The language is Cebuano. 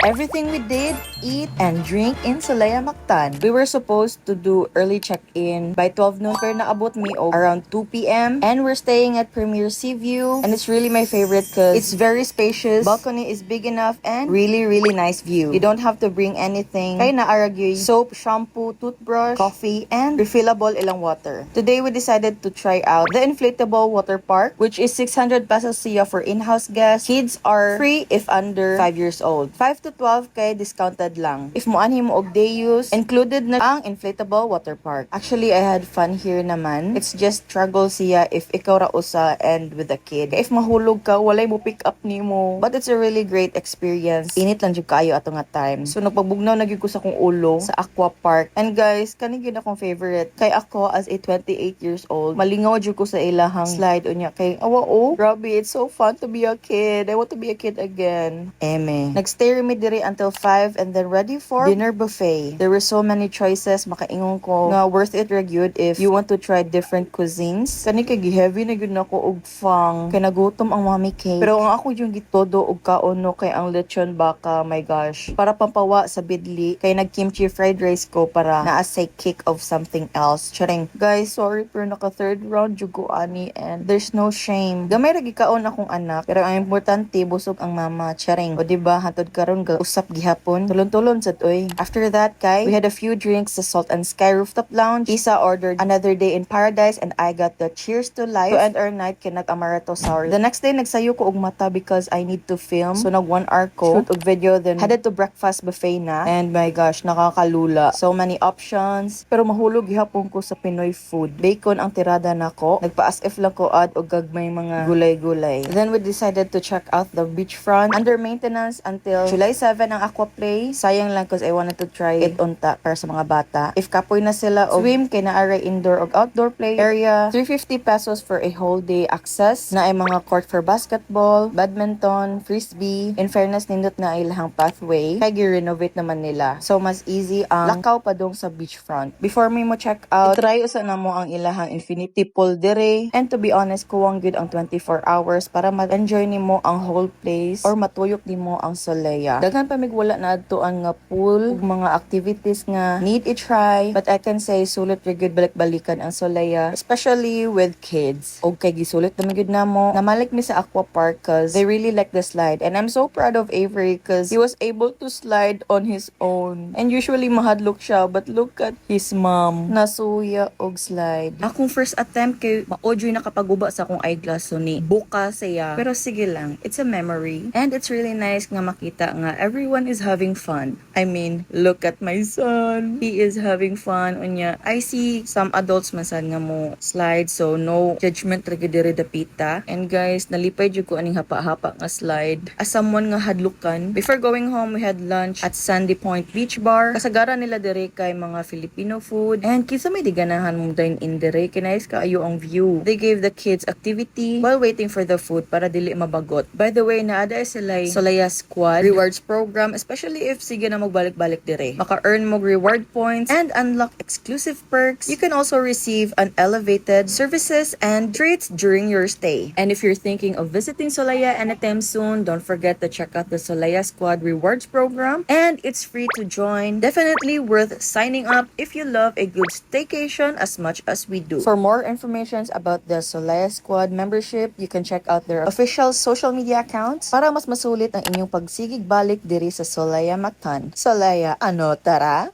Everything we did, eat, and drink in Solaya Mactan. We were supposed to do early check-in by 12 noon, pero naabot mi og around 2 p.m. And we're staying at Premier Seaview. And it's really my favorite because it's very spacious. Balcony is big enough and really, really nice view. You don't have to bring anything. Kay naa ra gyuy soap, shampoo, toothbrush, coffee, and refillable ilang water. Today, we decided to try out the inflatable water park, which is 600 pesos siya for in-house guests. Kids are free if under 5 years old. 5 to 12 kay discounted lang. If moanhi mo og day use, included na ang inflatable water park. Actually, I had fun here naman. It's just struggle siya if ikaw ra usa and with a kid. Kay if mahulog ka, walay mo pick up nimo. But it's a really great experience. Init lang jud kaayo ato nga time. So nagpabugnaw na gyud ko sa akong ulo sa aqua park. And guys, kani gyud akong favorite. Kay ako as a 28 years old, malingaw jud ko sa ilahang slide unya kay awa oh, grabe, it's so fun to be a kid. I want to be a kid again. Eme. Nagstay mi diri until 5 and then ready for dinner buffet. There were so many choices, makaingon ko nga worth it ra gyud if you want to try different cuisines. Kani kay gi-heavy na gyud nako og fang. Kay nagutom ang mommy cake. Pero ang ako yung gitodo og kaon no kay ang lechon baka, my gosh. Para pampawa sa bidli, kay nag kimchi fried rice ko para naa say kick of something else. Charing. Guys, sorry, pero naka third round jud ko ani and there's no shame. Gamay ra gikaon akong anak, pero ang importante busog ang mama. Charing. O di ba hantod karon ga usap gihapon. Tulon-tulon sad oy. After that kay we had a few drinks sa Salt and Sky Rooftop Lounge. Isa ordered Another Day in Paradise and I got the Cheers to Life. To end our night kay nag amaretto sour. The next day, nagsayo ko og mata because I need to film. So nag 1 hour ko shoot og video, then headed to breakfast buffet na. And my gosh, nakakalula. So many options. Pero mahulog gihapon ko sa Pinoy food. Bacon ang tirada nako. Nagpa-as if lang ko add og gagmay mga gulay-gulay. Then we decided to check out the beachfront. Under maintenance until July 7 ang aqua play. Sayang lang 'cause I wanted to try it unta para sa mga bata. If kapoy na sila og swim, kay naa ray indoor og outdoor play area. 350 pesos for a whole day access. Naay mga court for basketball, badminton, frisbee. In fairness, nindot na ilahang pathway. Kay gi-renovate naman nila. So mas easy ang lakaw padung sa beachfront. Before mi mo check out, try usa namo ang ilahang infinity pool dire. And to be honest, kuwang gyud ang 24 hours para ma-enjoy nimo ang whole place or matuyok nimo ang Solaya. Daghan pa mig wala na adtuan nga pool ug mga activities nga need i-try. But I can say sulit ra gyud balik-balikan ang Solaya, especially with kids. Og kay gisulit naman gyud namo. Namalik mi sa aqua park 'cause they really like the slide. And I'm so proud of Avery 'cause he was able to slide on his own. And usually mahadlok siya, but look at his mom. Nasuya og slide. Akong first attempt kay mao juy nakapaguba sa akong eyeglass, so ni buka siya. Pero sige lang, it's a memory. And it's really nice nga makita nga everyone is having fun. I mean, look at my son. He is having fun. Unya, I see some adults man sad nga mo slide, so no judgment ra gyud diri dapita. And guys, nalipay jud ko aning hapa-hapa nga slide. As someone nga hadlukan, before going home, we had lunch at Sandy Point Beach Bar. Kasagaran nila diri kay mga Filipino food. And kinsa may di ganahan mo dine in diri, kay nice kaayo ang view. They gave the kids activity while waiting for the food para dili mabagot. By the way, naa diay sila Solaya Squad rewards program, especially if sige na magbalik-balik dire. Maka-earn mo reward points and unlock exclusive perks. You can also receive an elevated services and treats during your stay. And if you're thinking of visiting Solaya anytime soon, don't forget to check out the Solaya Squad rewards program, and it's free to join. Definitely worth signing up if you love a good staycation as much as we do. For more information about the Solaya Squad membership, you can check out their official social media accounts para mas masulit ang inyong pagsigig balik diri sa Solaya Mactan. Solaya, ano tara?